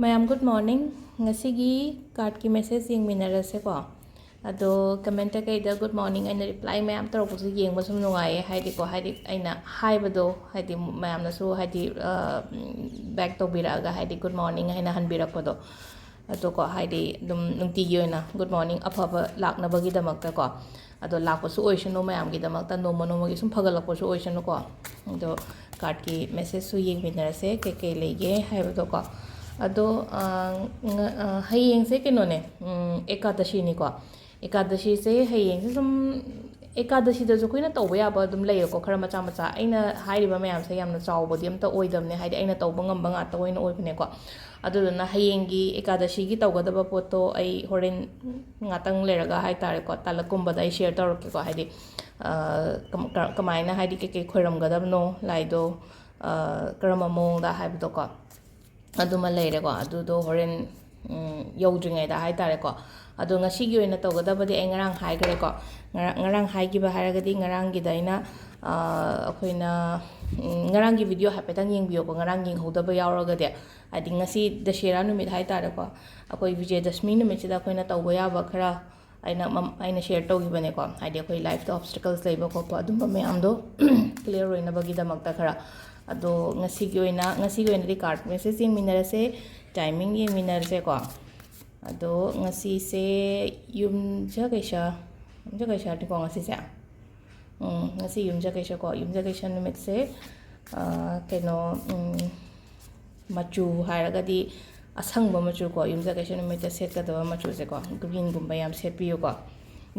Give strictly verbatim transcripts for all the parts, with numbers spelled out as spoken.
ꯃꯌꯥꯝ, good morning. ꯉꯁꯤꯒꯤ cardꯀꯤ message ꯌꯦꯡꯃꯤꯟꯅꯔꯁꯦꯀꯣ. ꯑꯗꯣ commentꯇ ꯀꯩꯗ good morning ꯑꯩꯅ reply ꯃꯌꯥꯝ ꯇꯧꯔꯛꯄꯁꯨ ꯌꯦꯡꯕ ꯁꯨꯝ ꯅꯨꯡꯉꯥꯏꯌꯦ, ꯍꯥꯏꯗꯤꯀꯣ, ꯍꯥꯏꯗꯤ ꯑꯩꯅ ꯍꯥꯏꯕꯗꯣ, ꯍꯥꯏꯗꯤ ꯃꯌꯥꯝꯅꯁꯨ, ꯍꯥꯏꯗꯤ, ꯑ, back ꯇꯧꯕꯤꯔꯛꯑꯒ, ꯍꯥꯏꯗꯤ good morning ꯍꯥꯏꯅ ꯍꯟꯕꯤꯔꯛꯄꯗꯣ, ꯑꯗꯣꯀꯣ, ꯍꯥꯏꯗꯤ ꯑꯗꯨꯝ ꯅꯨꯡꯇꯤꯒꯤ ꯑꯣꯏꯅ good morning ꯑꯐꯕ ꯂꯥꯛꯅꯕꯒꯤꯗꯃꯛꯇꯀꯣ, ꯑꯗꯣ ꯂꯥꯛꯄꯁꯨ ꯑꯣꯏꯁꯅꯨ, ꯃꯌꯥꯝꯒꯤꯗꯃꯛꯇ ꯅꯣꯡꯃ ꯅꯣꯡꯃꯒꯤ ꯁꯨꯝ ꯐꯒꯠꯂꯛꯄꯁꯨ ꯑꯣꯏꯁꯅꯨꯀꯣ. ꯑꯗꯣ cardꯀꯤ messageꯁꯨ ꯌꯦꯡꯃꯤꯟꯅꯔꯁꯦ, ꯀꯩꯀꯩ ꯂꯩꯒꯦ ꯍꯥꯏꯕꯗꯣꯀꯣ. ꯑꯗꯣ, ꯑ, ꯉ-, ꯑ, ꯍꯌꯦꯡꯁꯦ ꯀꯩꯅꯣꯅꯦ, ꯎꯝ, ꯑꯦꯀꯥꯗꯁꯤꯅꯤꯀꯣ. ꯑꯦꯀꯥꯗꯁꯤꯁꯦ ꯍꯌꯦꯡꯁꯦ ꯁꯨꯝ, ꯑꯦꯀꯥꯗꯁꯤꯗꯁꯨ ꯑꯩꯈꯣꯏꯅ ꯇꯧꯕ ꯌꯥꯕ ꯑꯗꯨꯝ ꯂꯩꯌꯦꯀꯣ, ꯈꯔ ꯃꯆꯥ ꯃꯆꯥ꯫ ꯑꯩꯅ ꯍꯥꯏꯔꯤꯕ ꯃꯌꯥꯝꯁꯦ ꯌꯥꯝꯅ ꯆꯥꯎꯕꯗꯤ ꯑꯝꯇ ꯑꯣꯏꯗꯕꯅꯦ, ꯍꯥꯏꯗꯤ ꯑꯩꯅ ꯇꯧꯕ ꯉꯝꯕ ꯉꯥꯛꯇ ꯑꯣꯏꯅ ꯑꯣꯏꯕꯅꯦꯀꯣ. ꯑꯗꯨꯗꯨꯅ ꯍꯌꯦꯡꯒꯤ ꯑꯦꯀꯥꯗꯁꯤꯒꯤ ꯇꯧꯒꯗꯕ ꯄꯣꯠꯇꯣ ꯑꯩ ꯍꯣꯔꯦꯟ ꯉꯥꯛꯇꯪ ꯂꯩꯔꯒ ꯍꯥꯏꯇꯥꯔꯦꯀꯣ, ꯇꯥꯂꯛꯀꯨꯝꯕꯗ ꯑꯩ share ꯇꯧꯔꯛꯀꯦꯀꯣ, ꯍꯥꯏꯗꯤ, ꯑ, ꯀꯝ-, ꯀ-, ꯀꯃꯥꯏꯅ, ꯍꯥꯏꯗꯤ ꯀꯩꯀꯩ ꯈꯣꯏꯔꯝꯒꯗꯕꯅꯣ, ꯂꯥꯏꯗꯣ, ꯑ, ꯀꯔꯝꯕ ꯃꯑꯣꯡꯗ ꯍꯥꯏꯕꯗꯣꯀꯣ, ꯑꯗꯨꯃ ꯂꯩꯔꯦꯀꯣ꯫ ꯑꯗꯨꯗꯣ ꯍꯣꯔꯦꯟ, ꯎꯝ, ꯌꯧꯗ꯭ꯔꯤꯉꯩꯗ ꯍꯥꯏꯇꯥꯔꯦꯀꯣ꯫ ꯑꯗꯣ ꯉꯁꯤꯒꯤ ꯑꯣꯏꯅ ꯇꯧꯒꯗꯕꯗꯤ ꯑꯩ ꯉꯔꯥꯡ ꯍꯥꯏꯈ꯭ꯔꯦꯀꯣ꯫ ꯉꯔꯥꯡ, ꯉꯔꯥꯡ ꯍꯥꯏꯈꯤꯕ ꯍꯥꯏꯔꯒꯗꯤ ꯉꯔꯥꯡꯒꯤꯗ ꯑꯩꯅ, ꯑ, ꯑꯩꯈꯣꯏꯅ, ꯎꯝ, ꯉꯔꯥꯡꯒꯤ video ꯍꯥꯏꯐꯦꯠꯇꯪ ꯌꯦꯡꯕꯤꯌꯣꯀꯣ, ꯉꯔꯥꯡ ꯌꯦꯡꯍꯧꯗꯕ ꯌꯥꯎꯔꯒꯗꯤ꯫ ꯍꯥꯏꯗꯤ ꯉꯁꯤ ꯗꯁꯦꯔꯥ ꯅꯨꯃꯤꯠ ꯍꯥꯏꯇꯥꯔꯦꯀꯣ, ꯑꯩꯈꯣꯏ ꯕꯤꯖꯌꯗꯁꯃꯤ ꯅꯨꯃꯤꯠꯁꯤꯗ ꯑꯩꯈꯣꯏꯅ ꯇꯧꯕ ꯌꯥꯕ ꯈꯔ ꯑꯩꯅ ꯃꯝ-, ꯑꯩꯅ share ꯇꯧꯈꯤꯕꯅꯦꯀꯣ, ꯍꯥꯏꯗꯤ ꯑꯩꯈꯣꯏ lifeꯇ obstacles ꯂꯩꯕ ꯈꯣꯠꯄ ꯑꯗꯨꯝꯕ ꯃꯌꯥꯝꯗꯣ clear ꯑꯣꯏꯅꯕꯒꯤꯗꯃꯛꯇ ꯈꯔ꯫ ꯑꯗꯣ ꯉꯁꯤꯒꯤ ꯑꯣꯏꯅ, ꯉꯁꯤꯒꯤ ꯑꯣꯏꯅꯗꯤ card message ꯌꯦꯡꯃꯤꯟꯅꯔꯁꯦ, timing ꯌꯦꯡꯃꯤꯟꯅꯔꯁꯦꯀꯣ꯫ ꯑꯗꯣ ꯉꯁꯤꯁꯦ ꯌꯨꯝꯖꯀꯩꯁ, ꯌꯨꯝꯖꯀꯩꯁꯅꯤꯀꯣ ꯉꯁꯤꯁꯦ꯫ ꯎꯝ, ꯉꯁꯤ ꯌꯨꯝꯖꯀꯩꯁꯀꯣ, ꯌꯨꯝꯖꯀꯩꯁ ꯅꯨꯃꯤꯠꯁꯦ, ꯑ, ꯀꯩꯅꯣ, ꯎꯝ, ꯃꯆꯨ ꯍꯥꯏꯔꯒꯗꯤ ꯑꯁꯪꯕ ꯃꯆꯨꯀꯣ, ꯌꯨꯝꯖꯀꯩꯁ ꯅꯨꯃꯤꯠꯇ ꯁꯦꯠꯀꯗꯕ ꯃꯆꯨꯁꯦꯀꯣ, greenꯒꯨꯝꯕ ꯌꯥꯝ ꯁꯦꯠꯄꯤꯌꯨꯀꯣ꯫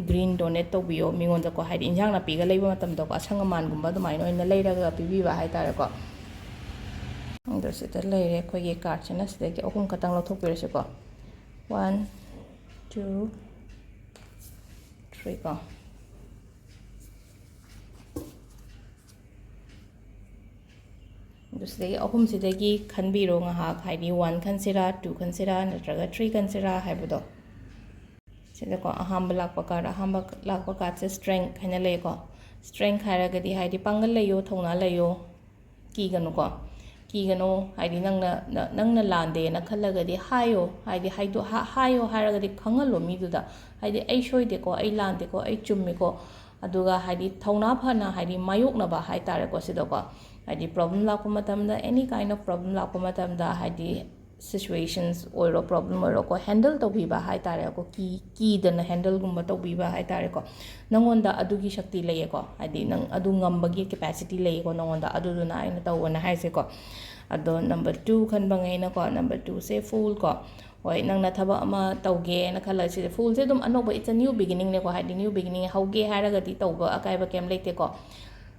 Green donate ꯇꯧꯕꯤꯌꯣ ꯃꯤꯉꯣꯟꯗꯀꯣ, ꯍꯥꯏꯗꯤ ꯏꯟꯖꯥꯡ ꯅꯥꯄꯤꯒ ꯂꯩꯕ ꯃꯇꯝꯗꯀꯣ, ꯑꯁꯪ ꯑꯃꯥꯟꯒꯨꯝꯕ ꯑꯗꯨꯃꯥꯏꯅ ꯑꯣꯏꯅ ꯂꯩꯔꯒ ꯄꯤꯕꯤꯕ ꯍꯥꯏꯇꯥꯔꯦꯀꯣ꯫ ꯑꯗꯣ ꯁꯤꯗ ꯂꯩꯔꯦ ꯑꯩꯈꯣꯏꯒꯤ cardꯁꯤꯅ, ꯁꯤꯗꯒꯤ ꯑꯍꯨꯝ ꯈꯛꯇꯪ ꯂꯧꯊꯣꯛꯄꯤꯔꯁꯤꯀꯣ꯫ One, two, three ꯀꯣ꯫ ꯑꯗꯨ ꯁꯤꯗꯒꯤ ꯑꯍꯨꯝꯁꯤꯗꯒꯤ ꯈꯟꯕꯤꯔꯣ ꯉꯥꯏꯍꯥꯛ, ꯍꯥꯏꯗꯤ one ꯈꯟꯁꯤꯔꯥ, two ꯈꯟꯁꯤꯔꯥ, ꯅꯠꯇ꯭ꯔꯒ three ꯈꯟꯁꯤꯔꯥ ꯍꯥꯏꯕꯗꯣ꯫ ꯁꯤꯗꯀꯣ ꯑꯍꯥꯟꯕ ꯂꯥꯛꯄ card, ꯑꯍꯥꯟꯕ ꯂꯥꯛꯄ cardꯁꯦ Strength ꯍꯥꯏꯅ ꯂꯩꯀꯣ꯫ Strength ꯍꯥꯏꯔꯒꯗꯤ ꯍꯥꯏꯗꯤ ꯄꯥꯡꯒꯜ ꯂꯩꯌꯣ, ꯊꯧꯅꯥ ꯂꯩꯌꯣ, ꯀꯤꯒꯅꯨꯀꯣ꯫ ꯀꯤꯒꯅꯣ, ꯍꯥꯏꯗꯤ ꯅꯪꯅ, ꯅ-, ꯅꯪꯅ ꯂꯥꯟꯗꯦꯅ ꯈꯜꯂꯒꯗꯤ ꯍꯥꯏꯌꯣ, ꯍꯥꯏꯗꯤ ꯍꯥꯏꯗꯣ-, ꯍꯥ-, ꯍꯥꯏꯌꯣ ꯍꯥꯏꯔꯒꯗꯤ ꯈꯪꯍꯜꯂꯣ ꯃꯤꯗꯨꯗ, ꯍꯥꯏꯗꯤ "ꯑꯩ ꯁꯣꯏꯗꯦꯀꯣ, ꯑꯩ ꯂꯥꯟꯗꯦꯀꯣ, ꯑꯩ ꯆꯨꯝꯃꯤꯀꯣ"꯫ ꯑꯗꯨꯒ ꯍꯥꯏꯗꯤ ꯊꯧꯅꯥ ꯐꯅ ꯍꯥꯏꯗꯤ ꯃꯥꯌꯣꯛꯅꯕ ꯍꯥꯏ ꯇꯥꯔꯦꯀꯣ ꯁꯤꯗꯀꯣ꯫ ꯍꯥꯏꯗꯤ problem ꯂꯥꯛꯄ ꯃꯇꯝꯗ, any kind of problem ꯂꯥꯛꯄ ꯃꯇꯝꯗ, ꯍꯥꯏꯗꯤ situations ꯑꯣꯏꯔꯣ, problem ꯑꯣꯏꯔꯣꯀꯣ, handle ꯇꯧꯕꯤꯕ ꯍꯥꯏ ꯇꯥꯔꯦꯀꯣ, ꯀꯤ-, ꯀꯤꯗꯅ handleꯒꯨꯝꯕ ꯇꯧꯕꯤꯕ ꯍꯥꯏ ꯇꯥꯔꯦꯀꯣ꯫ ꯅꯪꯉꯣꯟꯗ ꯑꯗꯨꯒꯤ ꯁꯛꯇꯤ ꯂꯩꯌꯦꯀꯣ, ꯍꯥꯏꯗꯤ ꯅꯪ ꯑꯗꯨ ꯉꯝꯕꯒꯤ capacity ꯂꯩꯌꯦꯀꯣ ꯅꯪꯉꯣꯟꯗ, ꯑꯗꯨꯗꯨꯅ ꯑꯩꯅ ꯇꯧꯑꯣꯅ ꯍꯥꯏꯁꯦꯀꯣ꯫ ꯑꯗꯣ number two ꯈꯟꯕꯉꯩꯅꯀꯣ, number twoꯁꯦ Fool ꯀꯣ꯫ ꯍꯣꯏ, ꯅꯪꯅ ꯊꯕꯛ ꯑꯃ ꯇꯧꯒꯦꯅ ꯈꯜꯂ, ꯁꯤꯗ Foolꯁꯦ ꯑꯗꯨꯝ ꯑꯅꯧꯕ, it's a new beginningꯅꯦꯀꯣ, ꯍꯥꯏꯗꯤ new beginning ꯍꯧꯒꯦ ꯍꯥꯏꯔꯒꯗꯤ ꯇꯧꯕ ꯑꯀꯥꯏꯕ ꯀꯩꯝ ꯂꯩꯇꯦꯀꯣ꯫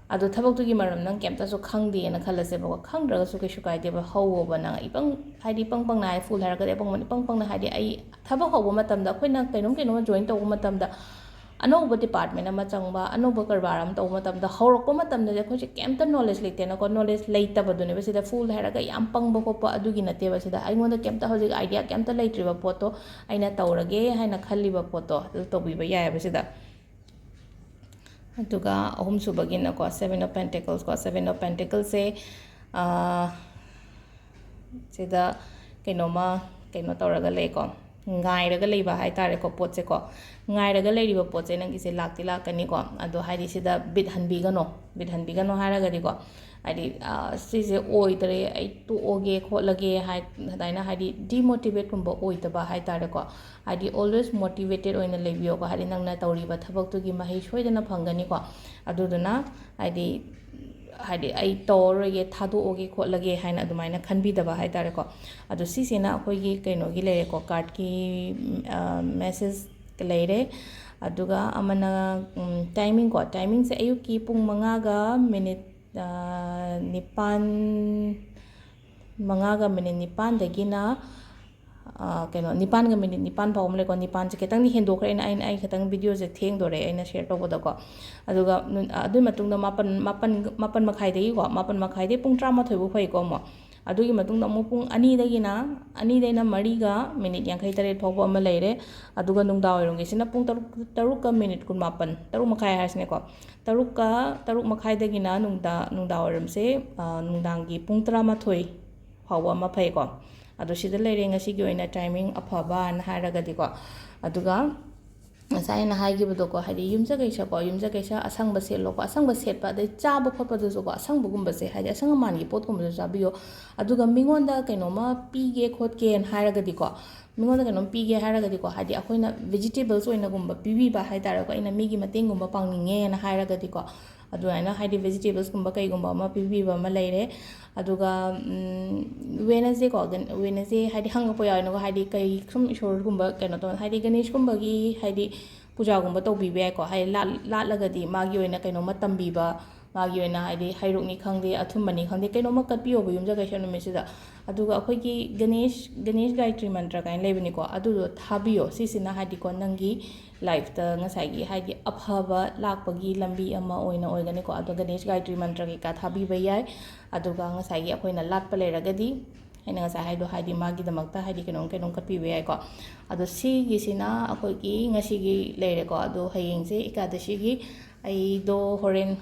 ꯑꯗꯣ ꯊꯕꯛꯇꯨꯒꯤ ꯃꯔꯝ ꯅꯪ ꯀꯩꯝꯇꯁꯨ ꯈꯪꯗꯦꯅ ꯈꯜꯂꯁꯦꯕꯀꯣ, ꯈꯪꯗ꯭ꯔꯒꯁꯨ ꯀꯩꯁꯨ ꯀꯥꯏꯗꯦꯕ, ꯍꯧꯋꯣꯕ ꯅꯪ꯫ ꯏꯄꯪ, ꯍꯥꯏꯗꯤ ꯏꯄꯪ ꯄꯪꯅ ꯍꯥꯏ, Fool ꯍꯥꯏꯔꯒꯗꯤ ꯑꯄꯪꯕꯅꯤ, ꯏꯄꯪ ꯄꯪꯅ ꯍꯥꯏꯗꯤ ꯑꯩ ꯊꯕꯛ ꯍꯧꯕ ꯃꯇꯝꯗ, ꯑꯩꯈꯣꯏꯅ ꯀꯩꯅꯣꯝ ꯀꯩꯅꯣꯝ join ꯇꯧꯕ ꯃꯇꯝꯗ, ꯑꯅꯧꯕ department ꯑꯃ ꯆꯪꯕ, ꯑꯅꯧꯕ ꯀꯔꯕꯥꯔ ꯑꯃ ꯇꯧꯕ ꯃꯇꯝꯗ, ꯍꯧꯔꯛꯄ ꯃꯇꯝꯗꯗꯤ ꯑꯩꯈꯣꯏꯁꯦ ꯀꯩꯝꯇ knowledge ꯂꯩꯇꯦꯅꯀꯣ, knowledge ꯂꯩꯇꯕꯗꯨꯅꯦꯕ ꯁꯤꯗ Fool ꯍꯥꯏꯔꯒ ꯌꯥꯝ ꯄꯪꯕ ꯈꯣꯠꯄ ꯑꯗꯨꯒꯤ ꯅꯠꯇꯦꯕ꯫ ꯁꯤꯗ ꯑꯩꯉꯣꯟꯗ ꯀꯩꯝꯇ ꯍꯧꯖꯤꯛ idea ꯀꯩꯝꯇ ꯂꯩꯇ꯭ꯔꯤꯕ ꯄꯣꯠꯇꯣ, ꯑꯩꯅ ꯇꯧꯔꯒꯦ ꯍꯥꯏꯅ ꯈꯜꯂꯤꯕ ꯄꯣꯠꯇꯣ ꯑꯗꯨ ꯇꯧꯕꯤꯕ ꯌꯥꯏꯑꯕ ꯁꯤꯗ꯫ ꯑꯗꯨꯒ ꯑꯍꯨꯝꯁꯨꯕꯒꯤꯅꯀꯣ, Seven of Pentacles ꯀꯣ, Seven of Pentaclesꯁꯦ, ꯑꯥ, ꯁꯤꯗ ꯀꯩꯅꯣꯝꯃ, ꯀꯩꯅꯣ ꯇꯧꯔꯒ ꯂꯩꯀꯣ, ꯉꯥꯏꯔꯒ ꯂꯩꯕ ꯍꯥꯏ ꯇꯥꯔꯦꯀꯣ, ꯄꯣꯠꯁꯦꯀꯣ꯫ ꯉꯥꯏꯔꯒ ꯂꯩꯔꯤꯕ ꯄꯣꯠꯁꯦ ꯅꯪꯒꯤꯁꯦ ꯂꯥꯛꯇꯤ ꯂꯥꯛꯀꯅꯤꯀꯣ꯫ ꯑꯗꯣ ꯍꯥꯏꯗꯤ ꯁꯤꯗ ꯕꯤꯠ ꯍꯟꯕꯤꯒꯅꯣ, ꯕꯤꯠ ꯍꯟꯕꯤꯒꯅꯣ ꯍꯥꯏꯔꯒꯗꯤꯀꯣ, ꯍꯥꯏꯗꯤ, ꯑꯥ, ꯁꯤꯁꯦ ꯑꯣꯏꯗ꯭ꯔꯦ, ꯑꯩ ꯇꯣꯛꯑꯒꯦ ꯈꯣꯠꯂꯒꯦ ꯍꯥꯏ, ꯑꯗꯨꯃꯥꯏꯅ ꯍꯥꯏꯗꯤ demotivateꯀꯨꯝꯕ ꯑꯣꯏꯗꯕ ꯍꯥꯏ ꯇꯥꯔꯦꯀꯣ꯫ ꯍꯥꯏꯗꯤ always motivate ꯑꯣꯏꯅ ꯂꯩꯕꯤꯌꯣꯀꯣ꯫ ꯍꯥꯏꯗꯤ ꯅꯪꯅ ꯇꯧꯔꯤꯕ ꯊꯕꯛꯇꯨꯒꯤ ꯃꯍꯩ ꯁꯣꯏꯗꯅ ꯐꯪꯒꯅꯤꯀꯣ꯫ ꯑꯗꯨꯗꯨꯅ ꯍꯥꯏꯗꯤ, ꯍꯥꯏꯗꯤ "ꯑꯩ ꯇꯧꯔꯔꯣꯏꯒꯦ, ꯊꯥꯗꯣꯛꯑꯒꯦ ꯈꯣꯠꯂꯒꯦ" ꯍꯥꯏꯅ ꯑꯗꯨꯃꯥꯏꯅ ꯈꯟꯕꯤꯗꯕ ꯍꯥꯏ ꯇꯥꯔꯦꯀꯣ꯫ ꯑꯗꯣ ꯁꯤꯁꯤꯅ ꯑꯩꯈꯣꯏꯒꯤ ꯀꯩꯅꯣꯒꯤ ꯂꯩꯔꯦꯀꯣ, cardꯀꯤ, ꯑ, message ꯂꯩꯔꯦ꯫ ꯑꯗꯨꯒ ꯑꯃꯅ, ꯎꯝ, timing ꯀꯣ, timingꯁꯦ ꯑꯌꯨꯛꯀꯤ ꯄꯨꯡ ꯃꯉꯥꯒ minute, ꯑ, ꯅꯤꯄꯥꯟ, ꯃꯉꯥꯒ minute ꯅꯤꯄꯥꯟꯗꯒꯤꯅ, ꯑ, ꯀꯩꯅꯣ, ꯅꯤꯄꯥꯟꯒ minute ꯅꯤꯄꯥꯟ ꯐꯥꯎꯕ ꯑꯃ ꯂꯩꯀꯣ꯫ ꯅꯤꯄꯥꯟꯁꯦ ꯈꯤꯇꯪꯗꯤ ꯍꯦꯟꯗꯣꯛꯈ꯭ꯔꯦ, ꯑꯩꯅ, ꯑꯩꯅ, ꯑꯩ ꯈꯤꯇꯪ videoꯁꯦ ꯊꯦꯡꯗꯣꯔꯦ ꯑꯩꯅ share ꯇꯧꯕꯗꯀꯣ꯫ ꯑꯗꯨꯒ ꯅꯨ-, ꯑꯗꯨꯒꯤ ꯃꯇꯨꯡꯗ ꯃꯥꯄꯟ, ꯃꯥꯄꯟ, ꯃꯥꯄꯟ ꯃꯈꯥꯏꯗꯒꯤꯀꯣ, ꯃꯥꯄꯟ ꯃꯈꯥꯏꯗꯒꯤ ꯄꯨꯡ ꯇꯔꯥꯃꯥꯊꯣꯏ ꯐꯥꯎ ꯐꯩꯀꯣ ꯑꯃꯨꯛ꯫ ꯑꯗꯨꯒꯤ ꯃꯇꯨꯡꯗ ꯑꯃꯨꯛ ꯄꯨꯡ ꯑꯅꯤꯗꯒꯤꯅ, ꯑꯅꯤꯗꯩꯅ ꯃꯔꯤꯒ ꯃꯤꯅꯤꯠ ꯌꯥꯡꯈꯩ ꯇꯔꯦꯠ ꯐꯥꯎꯕ ꯑꯃ ꯂꯩꯔꯦ꯫ ꯑꯗꯨꯒ ꯅꯨꯡꯗꯥꯡ ꯋꯥꯏꯔꯝꯒꯤꯁꯤꯅ ꯄꯨꯡ ꯇꯔꯨꯛ, ꯇꯔꯨꯛꯀ ꯃꯤꯅꯤꯠ ꯀꯨꯟꯃꯥꯄꯟ, ꯇꯔꯨꯛ ꯃꯈꯥꯏ ꯍꯥꯏꯔꯁꯤꯅꯦꯀꯣ, ꯇꯔꯨꯛꯀ, ꯇꯔꯨꯛ ꯃꯈꯥꯏꯗꯒꯤꯅ ꯅꯨꯡꯗꯥ-, ꯅꯨꯡꯗꯥꯡ ꯋꯥꯏꯔꯝꯁꯦ, ꯑ, ꯅꯨꯡꯗꯥꯡꯒꯤ ꯄꯨꯡ ꯇꯔꯥꯃꯥꯊꯣꯏ ꯐꯥꯎꯕ ꯑꯃ ꯐꯩꯀꯣ꯫ ꯑꯗꯣ ꯁꯤꯗ ꯂꯩꯔꯦ ꯉꯁꯤꯒꯤ ꯑꯣꯏꯅ timing ꯑꯐꯕꯅ ꯍꯥꯏꯔꯒꯗꯤꯀꯣ꯫ ꯑꯗꯨꯒ ꯉꯁꯥꯏ ꯑꯩꯅ ꯍꯥꯏꯈꯤꯕꯗꯣꯀꯣ, ꯍꯥꯏꯗꯤ ꯌꯨꯝꯁꯀꯩꯁꯀꯣ, ꯌꯨꯝꯁꯀꯩꯁ ꯑꯁꯪꯕ ꯁꯦꯠꯂꯣꯀꯣ꯫ ꯑꯁꯪꯕ ꯁꯦꯠꯄ, ꯑꯗꯩ ꯆꯥꯕ ꯈꯣꯠꯄꯗꯨꯁꯨꯀꯣ, ꯑꯁꯪꯕꯒꯨꯝꯕꯁꯦ, ꯍꯥꯏꯗꯤ ꯑꯁꯪ ꯑꯃꯥꯟꯒꯤ ꯄꯣꯠꯀꯨꯝꯕꯁꯨ ꯆꯥꯕꯤꯌꯣ꯫ ꯑꯗꯨꯒ ꯃꯤꯉꯣꯟꯗ ꯀꯩꯅꯣꯝꯃ ꯄꯤꯒꯦ ꯈꯣꯠꯀꯦꯅ ꯍꯥꯏꯔꯒꯗꯤꯀꯣ, ꯃꯤꯉꯣꯟꯗ ꯀꯩꯅꯣꯝ ꯄꯤꯒꯦ ꯍꯥꯏꯔꯒꯗꯤꯀꯣ, ꯍꯥꯏꯗꯤ ꯑꯩꯈꯣꯏꯅ vegetables ꯑꯣꯏꯅꯒꯨꯝꯕ ꯄꯤꯕꯤꯕ ꯍꯥꯏꯇꯥꯔꯦꯀꯣ, ꯑꯩꯅ ꯃꯤꯒꯤ ꯃꯇꯦꯡꯒꯨꯝꯕ ꯄꯥꯡꯅꯤꯡꯉꯦꯅ ꯍꯥꯏꯔꯒꯗꯤꯀꯣ, ꯑꯗꯨꯃꯥꯏꯅ ꯍꯥꯏꯗꯤ vegetables ꯀꯨꯝꯕ ꯀꯩꯒꯨꯝꯕ ꯑꯃ ꯄꯤꯕꯤꯕ ꯑꯃ ꯂꯩꯔꯦ꯫ ꯑꯗꯨꯒ, ꯎꯝ, Wednesday ꯀꯣ, ꯒꯟ-, Wednesday ꯍꯥꯏꯗꯤ ꯍꯪꯉꯛꯄ ꯌꯥꯎꯋꯦꯅꯀꯣ, ꯍꯥꯏꯗꯤ ꯀꯩ ꯁꯨꯝ ꯏꯁꯣꯔꯒꯨꯝꯕ ꯀꯩꯅꯣ ꯇꯧ, ꯍꯥꯏꯗꯤ ꯒꯅꯦꯁꯀꯨꯝꯕꯒꯤ ꯍꯥꯏꯗꯤ ꯄꯨꯖꯥꯒꯨꯝꯕ ꯇꯧꯕꯤꯕ ꯌꯥꯏꯀꯣ, ꯍꯥꯏꯗꯤ ꯂꯥꯠ-, ꯂꯥꯠꯂꯒꯗꯤ ꯃꯥꯒꯤ ꯑꯣꯏꯅ ꯀꯩꯅꯣꯝꯃ ꯇꯝꯕꯤꯕ, ꯃꯥꯒꯤ ꯑꯣꯏꯅ ꯍꯥꯏꯗꯤ ꯍꯩꯔꯨꯛꯅꯤ ꯈꯪꯗꯦ, ꯑꯊꯨꯝꯕꯅꯤ ꯈꯪꯗꯦ, ꯀꯩꯅꯣꯝꯃ ꯀꯠꯄꯤꯌꯣꯕ ꯌꯨꯝꯁꯀꯩꯁ ꯅꯨꯃꯤꯠꯁꯤꯗ꯫ ꯑꯗꯨꯒ ꯑꯩꯈꯣꯏꯒꯤ ꯒꯅꯦꯁ, ꯒꯅꯦꯁ ꯒꯥꯌꯇ꯭ꯔꯤ ꯃꯟꯇ꯭ꯔ ꯀꯥꯏꯅ ꯂꯩꯕꯅꯤꯀꯣ, ꯑꯗꯨꯗꯣ ꯊꯥꯕꯤꯌꯣ꯫ ꯁꯤꯁꯤꯅ ꯍꯥꯏꯗꯤꯀꯣ ꯅꯪꯒꯤ lifeꯇ ꯉꯁꯥꯏꯒꯤ ꯍꯥꯏꯗꯤ ꯑꯐꯕ ꯂꯥꯛꯄꯒꯤ ꯂꯝꯕꯤ ꯑꯃ ꯑꯣꯏꯅ ꯑꯣꯏꯒꯅꯤꯀꯣ꯫ ꯑꯗꯣ ꯒꯅꯦꯁ ꯒꯥꯌꯇ꯭ꯔꯤ ꯃꯟꯇ꯭ꯔ ꯀꯩꯀꯥ ꯊꯥꯕꯤꯕ ꯌꯥꯏ꯫ ꯑꯗꯨꯒ ꯉꯁꯥꯏꯒꯤ ꯑꯩꯈꯣꯏꯅ ꯂꯥꯠꯄ ꯂꯩꯔꯒꯗꯤ, ꯑꯩꯅ ꯉꯁꯥꯏ ꯍꯥꯏꯗꯣ, ꯍꯥꯏꯗꯤ ꯃꯥꯒꯤꯗꯃꯛꯇ ꯍꯥꯏꯗꯤ ꯀꯩꯅꯣꯝ ꯀꯩꯅꯣꯝ ꯀꯠꯄꯤꯕ ꯌꯥꯏꯀꯣ꯫ ꯑꯗꯣ ꯁꯤꯒꯤꯁꯤꯅ ꯑꯩꯈꯣꯏꯒꯤ ꯉꯁꯤꯒꯤ ꯂꯩꯔꯦꯀꯣ꯫ ꯑꯗꯣ ꯍꯌꯦꯡꯁꯦ ꯏꯀꯥꯗꯁꯤꯒꯤ ꯑꯩꯗꯣ ꯍꯣꯔꯦꯟ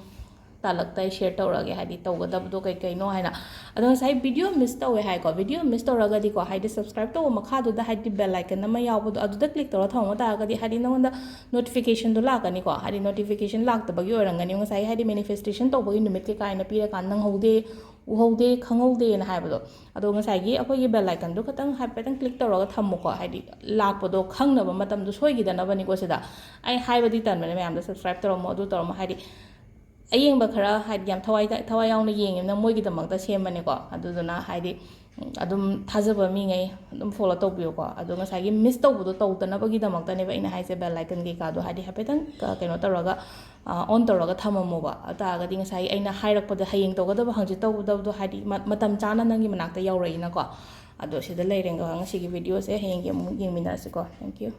ꯇꯥꯂꯛꯇ ꯑꯩ share ꯇꯧꯔꯛꯑꯒꯦ, ꯍꯥꯏꯗꯤ ꯇꯧꯒꯗꯕꯗꯣ ꯀꯩ ꯀꯩꯅꯣ ꯍꯥꯏꯅ꯫ ꯑꯗꯣ ꯉꯁꯥꯏ video miss ꯇꯧꯋꯦ ꯍꯥꯏꯀꯣ, video miss ꯇꯧꯔꯒꯗꯤꯀꯣ, ꯍꯥꯏꯗꯤ subscribe ꯇꯧꯕ ꯃꯈꯥꯗꯨꯗ ꯍꯥꯏꯗꯤ bell icon ꯑꯃ ꯌꯥꯎꯕꯗꯣ, ꯑꯗꯨꯗ click ꯇꯧꯔ ꯊꯝꯃ ꯇꯥꯔꯒꯗꯤ ꯍꯥꯏꯗꯤ ꯅꯉꯣꯟꯗ notificationꯗꯣ ꯂꯥꯛꯀꯅꯤꯀꯣ꯫ ꯍꯥꯏꯗꯤ notification ꯂꯥꯛꯇꯕꯒꯤ ꯑꯣꯏꯔꯝꯒꯅꯤ꯫ ꯉꯁꯥꯏ ꯍꯥꯏꯗꯤ manifestation ꯇꯧꯕꯒꯤ ꯅꯨꯃꯤꯠ ꯀꯩꯀꯥ ꯍꯥꯏꯅ ꯄꯤꯔꯀꯥꯟꯗ ꯅꯪꯍꯧꯗꯦ, ꯎꯍꯧꯗꯦ, ꯈꯪꯍꯧꯗꯦꯅ ꯍꯥꯏꯕꯗꯣ꯫ ꯑꯗꯣ ꯉꯁꯥꯏꯒꯤ ꯑꯩꯈꯣꯏꯒꯤ bell iconꯗꯣ ꯈꯇꯪ ꯍꯥꯏꯐꯦꯠꯇꯪ click ꯇꯧꯔꯒ ꯊꯝꯃꯨꯀꯣ, ꯍꯥꯏꯗꯤ ꯂꯥꯛꯄꯗꯣ ꯈꯪꯅꯕ, ꯃꯇꯝꯗꯣ ꯁꯣꯏꯈꯤꯗꯅꯕꯅꯤꯀꯣ꯫ ꯁꯤꯗ ꯑꯩ ꯍꯥꯏꯕꯗꯤ ꯇꯟꯕꯅꯦ ꯃꯌꯥꯝꯗ subscribe ꯇꯧꯔꯝꯃꯣ, ꯑꯗꯨ ꯇꯧꯔꯝꯃꯣ, ꯍꯥꯏꯗꯤ ꯑꯌꯦꯡꯕ ꯈꯔ ꯍꯥꯏꯗꯤ ꯌꯥꯝ ꯊꯋꯥꯏ, ꯊꯋꯥꯏ ꯌꯥꯎꯅ ꯌꯦꯡꯉꯤꯕꯅ ꯃꯣꯏꯒꯤꯗꯃꯛꯇ ꯁꯦꯝꯕꯅꯦꯀꯣ꯫ ꯑꯗꯨꯗꯨꯅ ꯍꯥꯏꯗꯤ ꯑꯗꯨꯝ ꯊꯥꯖꯕ ꯃꯤꯉꯩ ꯑꯗꯨꯝ follow ꯇꯧꯕꯤꯌꯨꯀꯣ꯫ ꯑꯗꯣ ꯉꯁꯥꯏꯒꯤ miss ꯇꯧꯕꯗꯣ ꯇꯧꯗꯅꯕꯒꯤꯗꯃꯛꯇꯅꯦꯕ ꯑꯩꯅ ꯍꯥꯏꯁꯦ, bell icon ꯀꯩꯀꯥꯗꯣ ꯍꯥꯏꯗꯤ ꯍꯥꯏꯐꯦꯠꯇꯪ ꯀ-, ꯀꯩꯅꯣ ꯇꯧꯔꯒ, ꯑ, on ꯇꯧꯔꯒ ꯊꯝꯃꯝꯃꯣꯕ꯫ ꯑꯗꯨ ꯇꯥꯔꯒꯗꯤ ꯉꯁꯥꯏ ꯑꯩꯅ ꯍꯥꯏꯔꯛꯄꯗ ꯍꯌꯦꯡ ꯇꯧꯒꯗꯕ ꯍꯪꯆꯤꯠ ꯇꯧꯒꯗꯕꯗꯣ ꯍꯥꯏꯗꯤ ꯃ-, ꯃꯇꯝ ꯆꯥꯅ ꯅꯪꯒꯤ ꯃꯅꯥꯛꯇ ꯌꯧꯔꯛꯏꯅꯀꯣ꯫ ꯑꯗꯣ ꯁꯤꯗ ꯂꯩꯔꯦ ꯉꯁꯤꯒꯤ videoꯁꯦ, ꯍꯌꯦꯡꯒꯤ ꯑꯃꯨꯛ ꯌꯦꯡꯃꯤꯟꯅꯔꯁꯤꯀꯣ꯫ Thank you꯫